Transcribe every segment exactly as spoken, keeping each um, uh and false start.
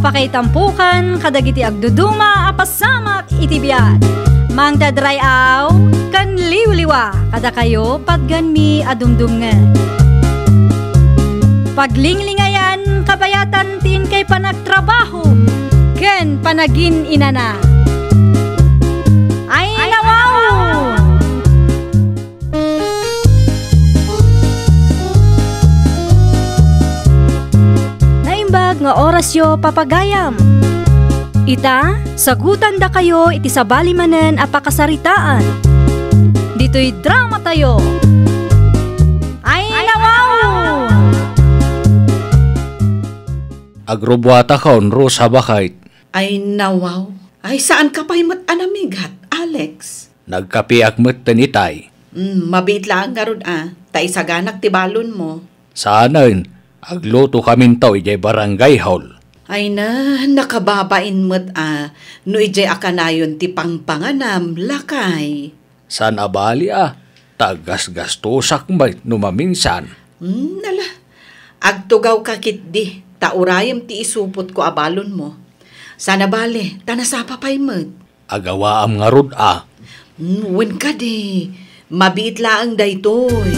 Pakaitampukan kadagiti agduduma a pasamak iti biag. Mangted ray-aw ken liwliwa kadakayo patganmi a dumdumngeg. Paglinglingayan kabayatan ti inkay panagtrabaho ken panagin-inana. Ay, nawaw! Naimbag nga orasyo, papagayam. Ita, sagutandakayo iti sabali manen a pakasaritaan. Ditoy dramatayo. Ay, nawaw! Agrubuatakon, Rosa, baket. Ay, nawaw. Ay, saanka pay met a namigat, Alex? Nagkapiak metten itay. Mm, mabiit laeng ngarud a, ta isaganak ti balonmo. Saanen, aglutokaminto idiay barangay hall. Ay na, nakababain met a, no idiay a kanayon ti pangpanganam, lakay. Saan a bali a, ta aggasgastosak met no maminsan. Hmm, ala, agtugawka ketdi, ta urayem ti isupotko a balonmo. Saan a bali, ta nasapa pay met. Agawaam ngarud a. Hmm, wen kadi, mabiit laeng daytoy.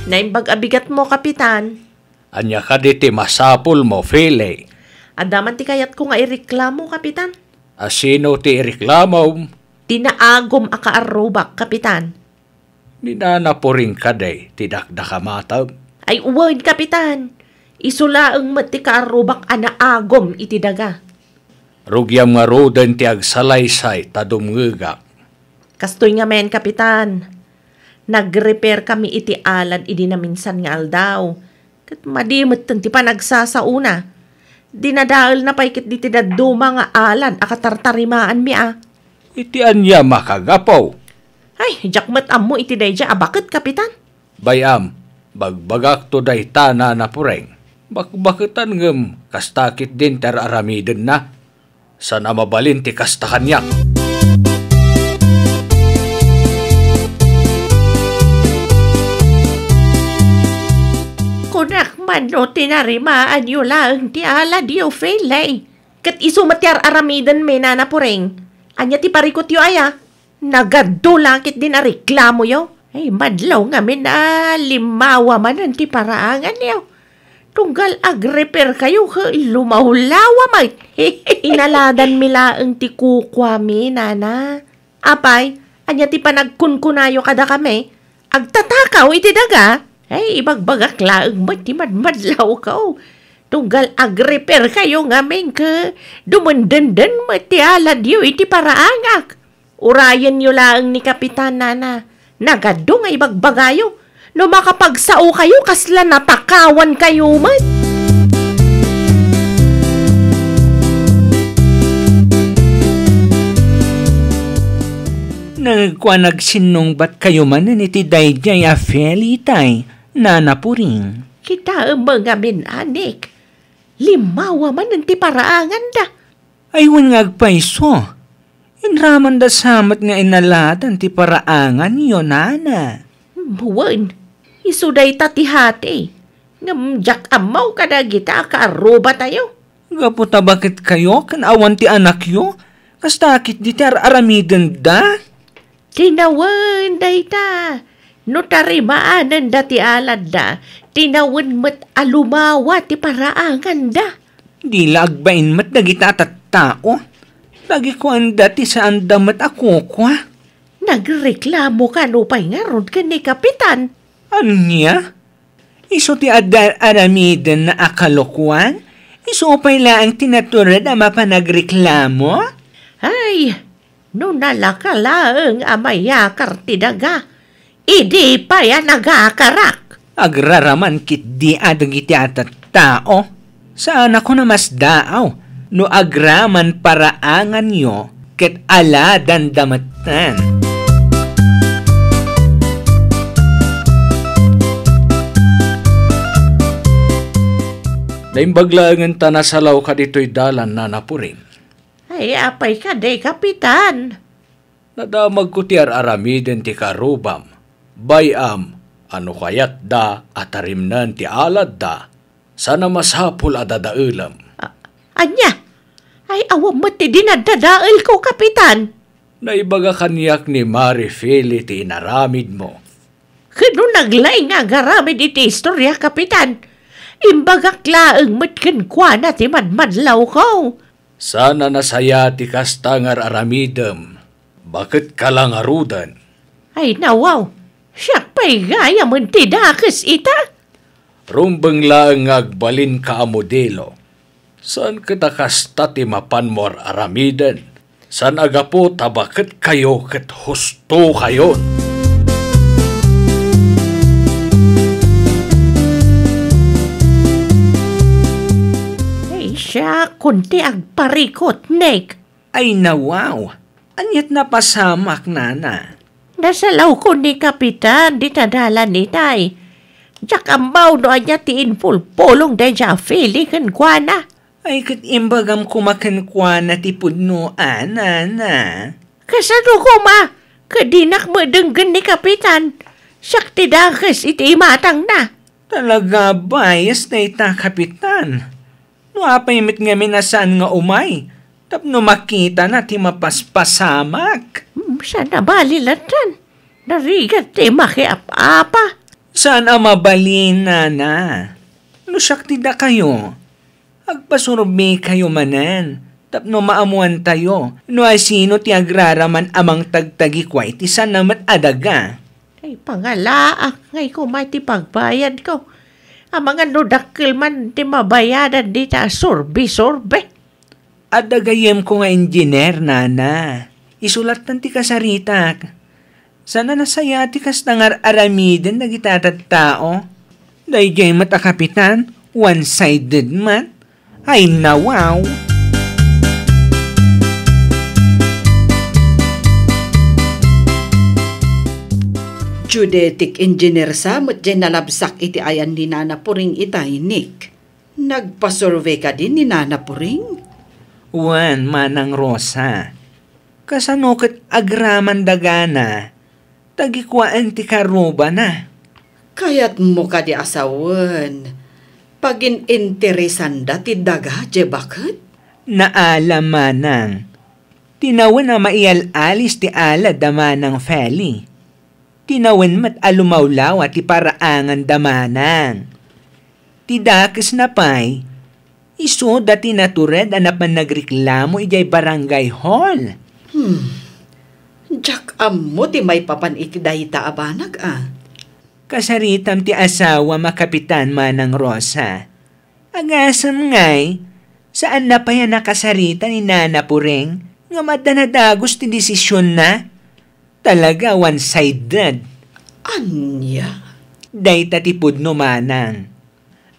Naimbag a bigatmo, Kapitan. Ania kadi ti masapulmo, Fele? Adda man ti kayatko nga ireklamo, Kapitan. A sino ti ireklamom? Ti naagum a kaarrubak, Kapitan. Ni Nana Puring kadi ti dakdakamatem? Ay, wen, Kapitan. Isu laeng met ti kaarrubak a naagum iti daga. Rugiam ngaruden ti agsalaysay ta dumngegak. Kastoy ngamin, Kapitan. Nag-repair kami iti alad idi naminsan nga aldaw. Ket madi metten ti panagsasaona. Dinadaelna pay ketdi ti dadduma nga alad a katartarimaanmi a. Iti ania makagapu? Ay, diak met ammo iti daydiay a baket, Kapitan. Bay-am, bagbagakto dayta, Nana Puring. Bakbaketan ngem kasta ketdin ti ar-aramidenna. Saan a mabalin ti kasta kaniak. Kunak man no tinarimaanyo laeng ti aladyo, Fele. Ket isu met ti ar-aramidenmi, Nana Puring. Ania ti parikutyo aya? Nagaddo la ketdin a reklamoyo. Ay, madlaw ngamin a limmawa manen ti paraanganyo. Tunggal agrepair kayo ket lumawlawa met. Inaladanmi laeng ti kukuami, Nana. Apay, ania ti panagkunkunayo kadakami? Agtatakaw iti daga? Ay, ibagbagak laeng met ti madmadlawko. Tunggal agrepair kayo ngamin ket dumendenden met ti aladyo iti paraangak. Urayenyo laeng ni Kapitan, Nana. Nagaddo nga ibagbagayo. No makapagsaokayo, kasla natakawankayo met. Nagkuan, agsinnungbatkayo manen iti daydiay a Fele itay, Nana Puring. Kitaem ngamin, anik. Limmawa manen ti paraanganda. Ay, wen nga agpayso. Inramanda sa met nga inaladan ti paraanganyo, Nana. Wen, isu dayta ti hati. Ngem diak ammo kadagita a kaarrubatayo. Gapu ta baketkayo ken awan ti anakyo, kasta ketdi ti ar-aramidenda? Tinawen dayta. No tarimaananda ti aladda, tinawen met a lumawa ti paraanganda. Di la agbain met dagita a tattao. Nagikuanda ti saanda met a kukua. Nagreklamo kano pay ngarud ken ni Kapitan? Ania? Isu ti adda ar-aramidenna a kalokuan? Isu pay laeng ti natured a mapan agreklamo? Ay, no nalaka laeng a mayakar ti daga, idi pay a nagakarak. Agraraman ketdi a dagiti a tattao. Saan a kuna masdaaw no agraman paraanganyo ket aladanda metten. Naimbag laengen ta nasalawka ditoy dalan, Nana Puring. Ay, apay kadi, Kapitan? Nadamagko ti ar-aramiden ti karubam. Bay-am a no kayatda a tarimnen ti aladda, saan a masapul a dadaelem. A-, ania? Ay, awan met ti dinadadaelko, Kapitan. Naibaga kaniak ni Mari Feli ti inaramidmo. Ket no naglaing nga agaramid iti istoria, Kapitan, imbagak laeng met kenkuana ti madmadlawko. Saan a nasaya ti kasta nga ar-aramidem, baket ka la ngaruden. Ay, nawaw, siak pay gayamen ti dakes ita. Rumbeng laeng nga agbalinka a modelo. Saan ket a kasta ti mapanmo ar-aramiden? Saan a gapu ta baket kayo ket husto kayon? Ay, siak, kunti agparikut, Nick. Ay, nawaw. Aniat napasamak, nana? Nasalawko ni Kapitan dita dalan itay. Diak ammo no ania ti impulpulong daydiay a Feli kenkuana. Ay, ket imbagam koma kenkuana ti pudno a, nana. Kasano koma? Ket dinak met denggen ni Kapitan. Siak ti dakes iti imatangna. Talaga, bias dayta, Kapitan. No apay met ngamin a saan nga umay tapno makitana ti mapaspasamak? Hmm, saan a bali latta. Narigat ti makiap-apa. Saan a mabalin, nana. No siak ti dakayo, agpasurbikayo manen tapno maamuantayo no asino ti agraraman a mangtagtagikua iti saan a met a daga. Ay, pangalaak ngay koma ti pagbayadko. Amangan no dakkel man ti mabayadan dita a sorbi-sorbi. Adda gayyemko nga engineer, nana. Isu lattan ti kasaritak. Saan a nasaya ti kasta nga ar-aramiden dagiti a tattao. Daydiay met a kapitan, one-sided met. Ay, nawaw! Geodetic engineer sa met diay nalabsak iti ayan ni Nana Puring itay, Nick. Nagpasurvey kadi ni Nana Puring? Wen, Manang Rosa. Kasano ket agraman dagana? Tagikuaen ti karrubana. Kayatmo kadi a sawen, pagin-interesanda ti daga diay baket? Naala, manang. Tinawen a maiyal-alis ti alad da Manang Feli. Tinawen met a lumawlawa ti paraangan da manang. Ti dakesna pay, isuda ti natured a napan nagreklamo idiay barangay hall. Hmm. Diak ammo ti maipapan iti dayta a banag, a. Kasaritam ti asawam a kapitan, Manang Rosa. Agasem ngay, saanna pay a nakasarita ni Nana Puring ngem adda nadagus ti desisionna? Talaga one-sided. Ania? Dayta ti pudno, manang.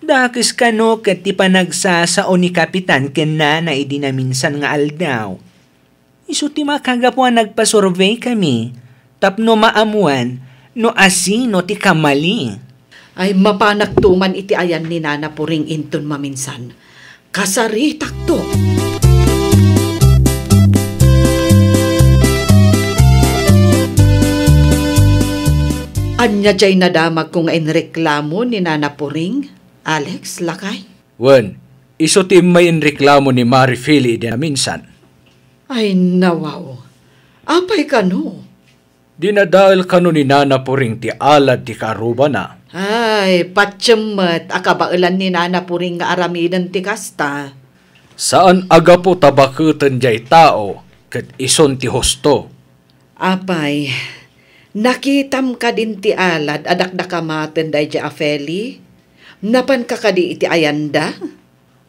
Dakes kano ket ti panagsasao ni Kapitan ken Nana idi naminsan nga aldaw. Isu ti makagapu a nagpasurveykami tapno maammoan no asino ti kamali. Ay, mapanakto man iti ayan ni Nana Puring inton maminsan. Kasaritakto. Ania diay nadamagko nga inreklamo ni Nana Puring, Alex, lakay? Wen, isu ti immay inreklamo ni Mari Feli idi naminsan. Ay, nawaw. Apay kano? Dinadael kano ni Nana Puring ti alad ti karrubana. Ay, patiem met a kabaelan ni Nana Puring nga aramiden ti kasta. Saan a gapu ta baketen diay tao ket isun ti husto. Apay, nakitam kadin ti alad a dakdakamaten daydiay a Feli? Napanka kadi iti ayanda?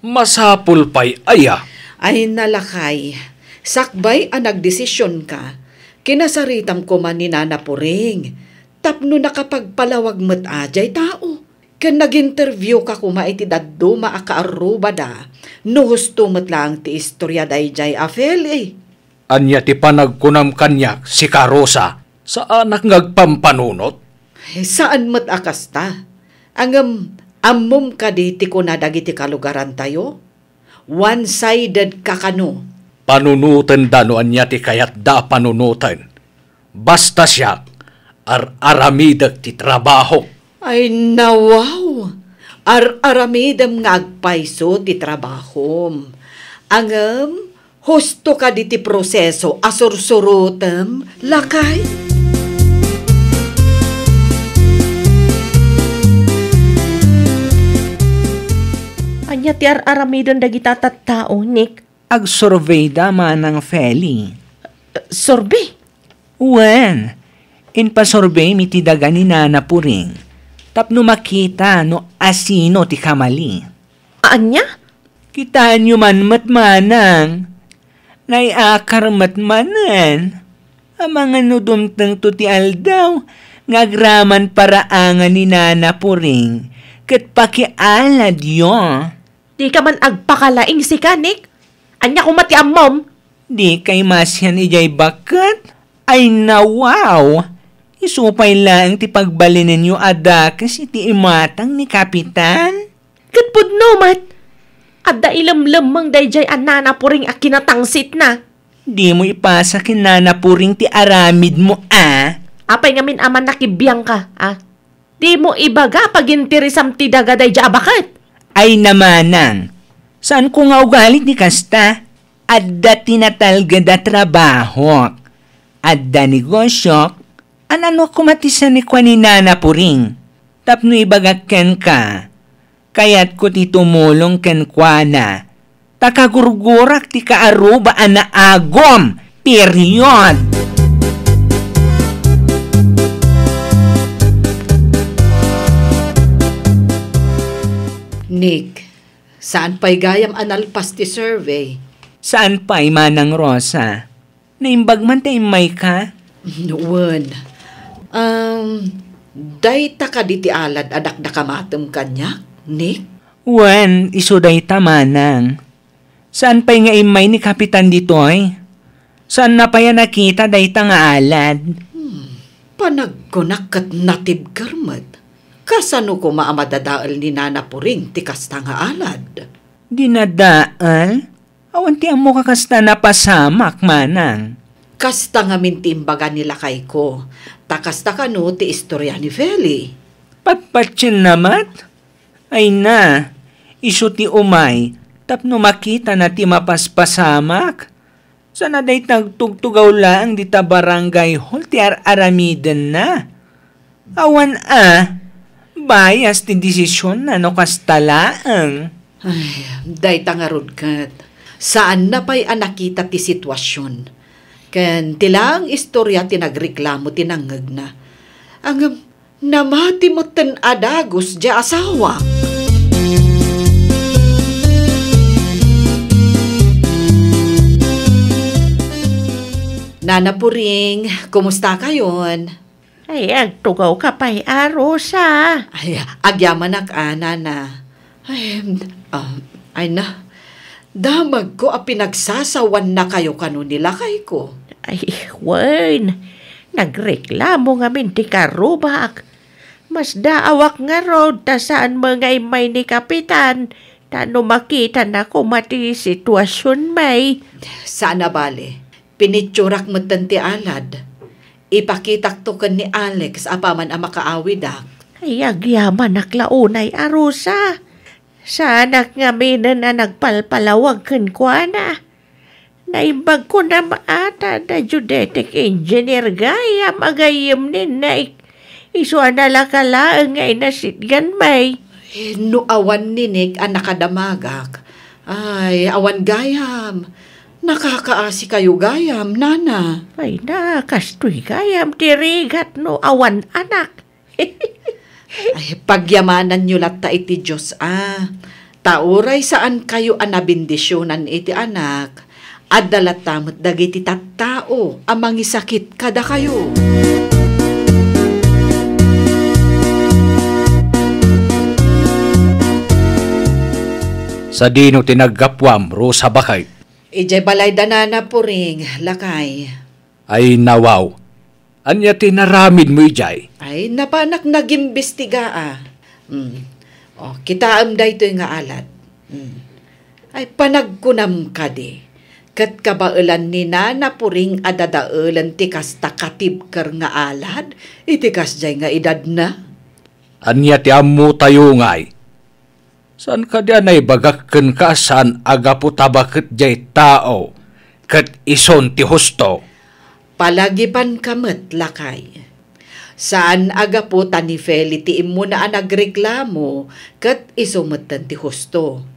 Masapul pay aya? Ay, nalakay, sakbay a nagdesisionka, kinasaritam koma ni Nana Puring tapno nakapagpalawag met a diay tao. Ken nag-interviewka koma iti dadduma a kaarrubada no husto met laeng ti istoria daydiay a Feli. Ania ti panagkunam kaniak, sika Rosa? Saanak nga agpampanunot? Eh, saan met a kasta. Ngem, ammom kadi ti kuna dagiti kalugarantayo? One-sided ka kano? Panunotenda no ania ti kayatda a panunoten. Basta siak, ar-aramidek ti trabahok. Ay, nawaw! Ar-aramidem nga agpayso ti trabahom. Ngem, husto kadi ti proseso a sursurotem, lakay? Ania ti ar-aramiden dagita tattao, Nick? Agsurveyda, Manang Feli. Survey? Wen, impasurveymi ti daga ni Nana Puring tapno makita no asino ti kamali. Ania? Kitaenyo man met, Manang. Naiakar met manen. Amangan no dumtengto ti aldaw nga agraman paraangan ni Nana Puring ket pakialadyo. Dika man agpakalaing sika, Nick. Ania koma ti ammom? Dikay masian idiay baket? Ay, nawaw! Isu pay laeng ti pagbalinenyo a dakes iti imatang ni Kapitan? Ket pudno met, adda ilemlemmeng daydiay a Nana Puring a kinatangsitna. Dimo ipasa ken Nana Puring ti aramidmo, a? Apay ngamin a manakibiangka, a? Dimo ibaga paginteresam ti daga daydiay a baket? Ay, Manang, saanko nga ugali ti kasta. Adda ti natalged a trabahok. Adda negosiok. Nano koma ti sanikua ni Nana Puring? Tapno ibagak kenka, kayatko ti tumulong kenkuana ta kagurgurak ti kaaruba a naagum. Period! Nick, saan pay gayam a nalpas ti survey? Saan pay, Manang Rosa? Naimbag man ta immayka? Wen. Um, dayta kadi ti alad a dakdakamatem kaniak, Nick? Wen, isu dayta, Manang. Saan pay nga immay ni Kapitan ditoy? Saanna pay a nakita dayta nga alad? Hmm, panagkunak ket natibker met. Kasano koma a madadael ni Nana Puring ti kasta nga alad? Dinadael? Awan ti ammok a kasta napasamak, Manang. Kasta ngamin ti imbaga ni lakayko. Ta kasta kano ti istorya ni Feli. Patpatienna met? Ay na, isu ti umay tapno makitana ti mapaspasamak. Sana dayta agtugtugaw laeng dita barangay hall ti ar-aramidenna. Awan a, bias ti desisionna no kasta laeng. Ay, dayta ngarud ket, saanna pay a nakita ti situasion. Ken ti laeng istorya ti nagreklamo ti nangngegna. Ngem, namati metten a dagus diay asawak. Nana Puring, kumusta kayon? Ay, agtugawka pay a, Rosa. Ay, agyamanak a, Nana. Ay, ah, ay na. Damagko a pinagsasawannakayo kano ni lakayko. Ay, wen. Nagreklamo ngamin ti karrubak. Masdaawak ngarud ta saan met nga immay ni Kapitan, ta no makitana koma ti situasionmi. Saan a bale. Pinitsurak metten ti alad. Ipakitakto ken ni Alex apaman a makaawidak. Ay, agyamanak la unay a, Rosa. Saanak ngaminen a nagpalpalawag kenkuana. Naimbag ko na maata da geodetic engineer gayam a gayyem ni Nick. Isu a nalaka laeng nga inasitganmi. Eh, no awan ni Nick a nakadamagak, ay, awan gayam. Nakakaasi kayo gayam, Nana. Ay na, kastoy gayam ti rigat no awan anak. Ay, pagyamananyo latta iti Dios a. Ta uray saan kayo a nabendisionan iti anak, adda latta met dagiti tattao a mangisakit kadakayo. Sadino ti naggapuam, Rosa, baket? Idiay balay da Nana Puring, lakay. Ay, nawaw. Ania ti naramidmo idiay? Ay, napanak nagimbestiga a. Mm. O, kitaem daytoy nga alad. Mm. Ay, panagkunam kadi. Ket kabaelan ni Nana Puring a dadaelen ti kasta katibker nga alad iti kasdiay nga edadna. Ania ti ammotayo ngay? Saan kadi a naibagak kenka a saan a gapu ta baket diay tao ket isun ti husto? Palagipanka met, lakay. Saan a gapu ta ni Feli ti immuna a nagreklamo ket isu metten ti husto.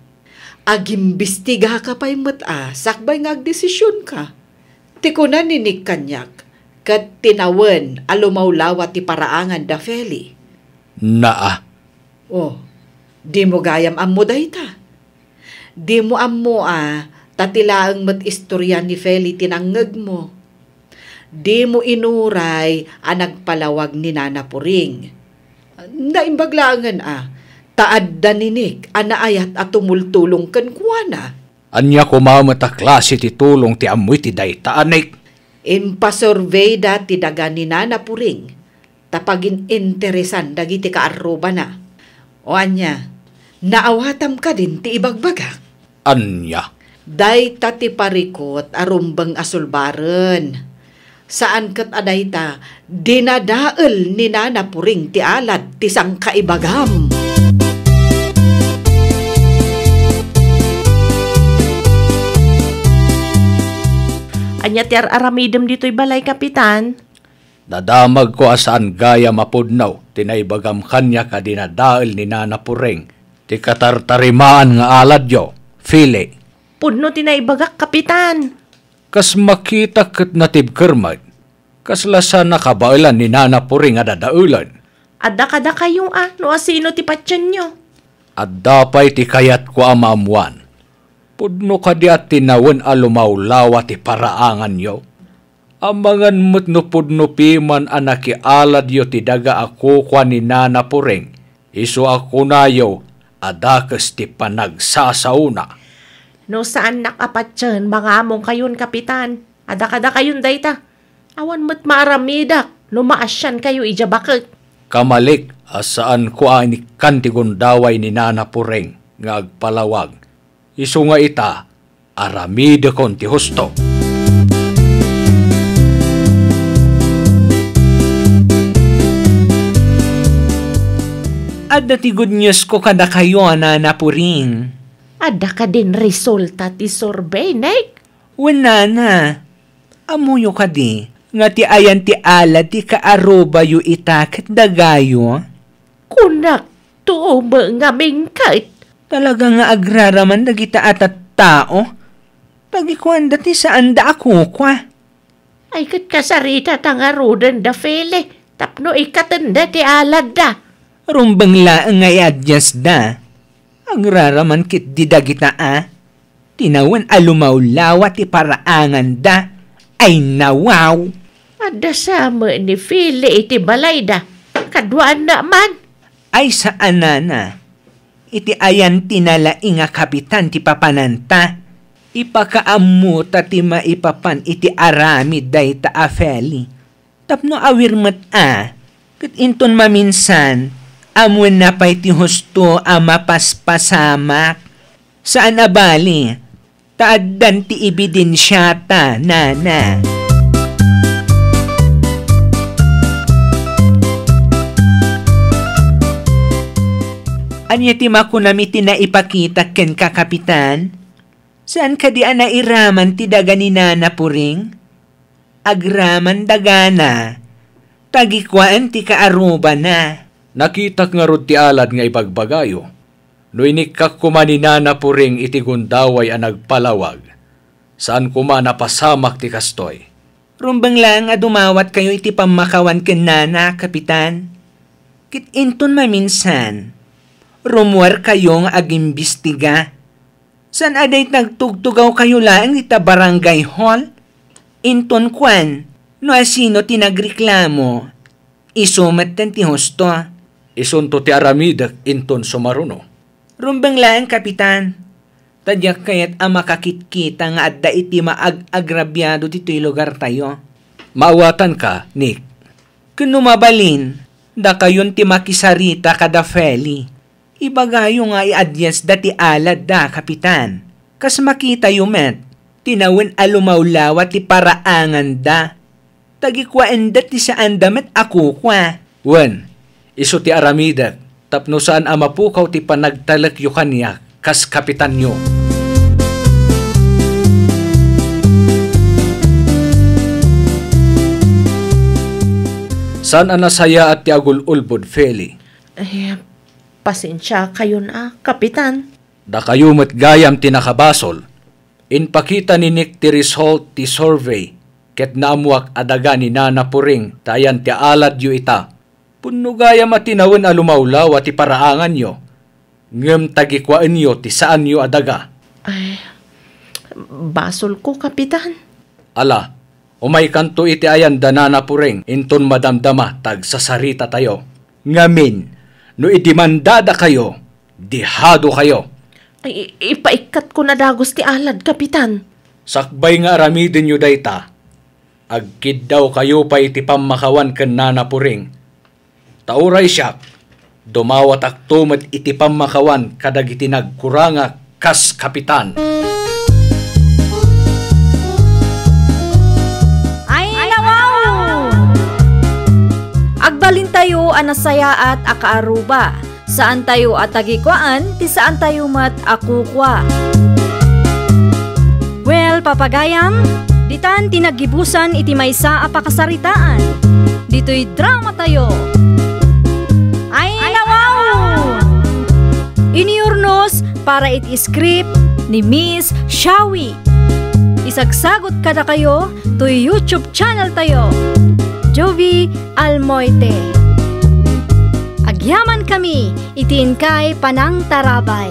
Agimbistigaka pay met a sakbay nga agdesisionka. Ti kuna ni Nick kaniak, ket tinawen a lumawlawa ti paraangan da Feli. Naa. Oh, dimo gayam ammo dayta. Dimo ammo a, ta ti laeng met istorya ni Feli ti nangngegmo. Dimo inuray a nagpalawag ni Nana Puring. Naimbag laengen a, ta adda ni Nick a naayat a tumultulong kenkuana. Ania koma met a klase ti tulong ti ammo iti dayta, Nick? Impasurveyda ti daga ni Nana Puring ta pagin-interesan dagiti kaarrubana. O ania, naawatam kadin ti ibagbagak? Ania? Dayta ti parikut a rumbeng a sulbaren. Saan ket a dayta, dinadael ni Nana Puring ti alad ti sangkaibagam. Ania ti ar-aramidem ditoy balay, Kapitan? Nadamagko a saan gayam a pudno ti naibagam kaniak a dinadael ni Nana Puring ti katartarimaan nga aladyo, Fili. Pudno ti naibagak, Kapitan. Kas makitak ket natibker met. Kasla saan a kabaelan ni Nana Puring a dadaelen. Adda kadakayo a no asino ti patienyo. Adda pay ti kayatko a maammuan. Pudno kadi a tinawen a lumawlawa ti paraanganyo? Amangan met no pudno piman a nakialadyo ti daga a kukua ni Nana Puring, isu a kunayo a dakes ti panagsasaona. No saannak a patien, mangamongkayon, Kapitan. Adda kadakayon dayta. Awan met maaramidak no maasiankayo idiay baket. Kamalik a saanko a inikkan ti gundaway ni Nana Puring nga agpalawag. Isu nga ita, aramidekon ti husto. Adda ti good news ko kadakayo a Nana Puring. Adda kadin resulta ti survey, Nick? Wen, Nana. Ammoyo kadi nga ti ayan ti alad ti kaarubayo ita ket dagayo? Kunak, tuo met ngamin ket. Talaga nga agraraman dagita a tattao. Pagikuanda ti saanda a kukua. Ay ket kasarita ta ngaruden da Fili tapno ikatenda ti aladda. Rumbeng laeng nga iadiasda. Agraraman ketdi dagita a. Tinawen a lumawlawa ti paraanganda. Ay nawaw! Adda sa met ni Fili iti balayda. Kaduaanna man. Ay saan, Nana. Iti ayan ti nalaing a kapitan ti papananta. Ipakaammota ti maipapan iti aramid dayta a Feli. Tapno awir met a, ket inton maminsan, ammoenna pay ti husto a mapaspasamak. Saan a bali, ta addan ti ebidensiata, Nana. Ania ti makunam iti naipakitak kenka, Kapitan? Saan kadi a nairaman ti daga ni Nana Puring? Agraman dagana, tagikuan ti kaarubana. Nakitak ngarud ti alad nga ibagbagayo. No inikkak koma ni Nana Puring iti gundaway a nagpalawag, saan koma napasamak ti kastoy. Rumbeng laeng a dumawatkayo iti pammakawan ken Nana, Kapitan. Ket inton maminsan, rummuarkayo nga agimbistiga. Saan a dayta agtugtugawkayo laeng ita barangay hall? Inton kuan, no asino ti nagreklamo, isu metten ti husto. Isunto ti aramidek inton sumaruno. Rumbeng laeng, Kapitan. Ta diak kayat a makakitkita nga adda iti maag-agrabiado ditoy lugartayo. Maawatanka, Nick. Ken no mabalin, dakayon ti makisarita kada Feli. Ibagayo nga iadiasda ti aladda, Kapitan. Kas makitayo met, Tinawen a lumawlawa ti paraanganda. Tagikuaenda ti saanda met a kukua. Wen, isu ti aramidek tapno saan a mapukaw ti panagtalekyo kaniak kas kapitanyo. Saan a nasayaat ti agul-ulbod, Feli. Eh, pasensiakayon a, Kapitan. Dakayo met gayam ti nakabasol. Impakita ni Nick ti result ti survey, ket naammuak a daga ni Nana Puring ta ayan ti aladyo ita. Pudno gayam a tinawen a lumawlawa ti paraanganyo, ngem tagikuaenyo ti saanyo a daga. Ay, basolko, Kapitan. Ala, umaykanto iti ayan da Nana Puring inton madamdama ta agsasaritatayo. Ngamin, no idimandadakayo, dihadokayo. Ay, i-, ipaikkatko na dagus ti alad, Kapitan. Sakbay nga aramidenyo dayta, agkiddawkayo pay iti pammakawan ken Nana Puring. Ta uray siak, dumawatakto met iti pammakawan kadagiti nagkurangak kas kapitan. Ay, nawaw! Agbalintayo a nasayaat a kaaruba. Saantayo a tagikuaan ti saantayo met a kukua. Well, papagayam, ditan ti naggibusan iti maysa a pakasaritaan. Ditoy dramatayo. Ay, nawaw! Inurnos para iti script ni Miss Shawi. Isagsagot kadakayo toy YouTube channel tayo, Jovie Almoite. Agyaman kami iti inkay panangtarabay.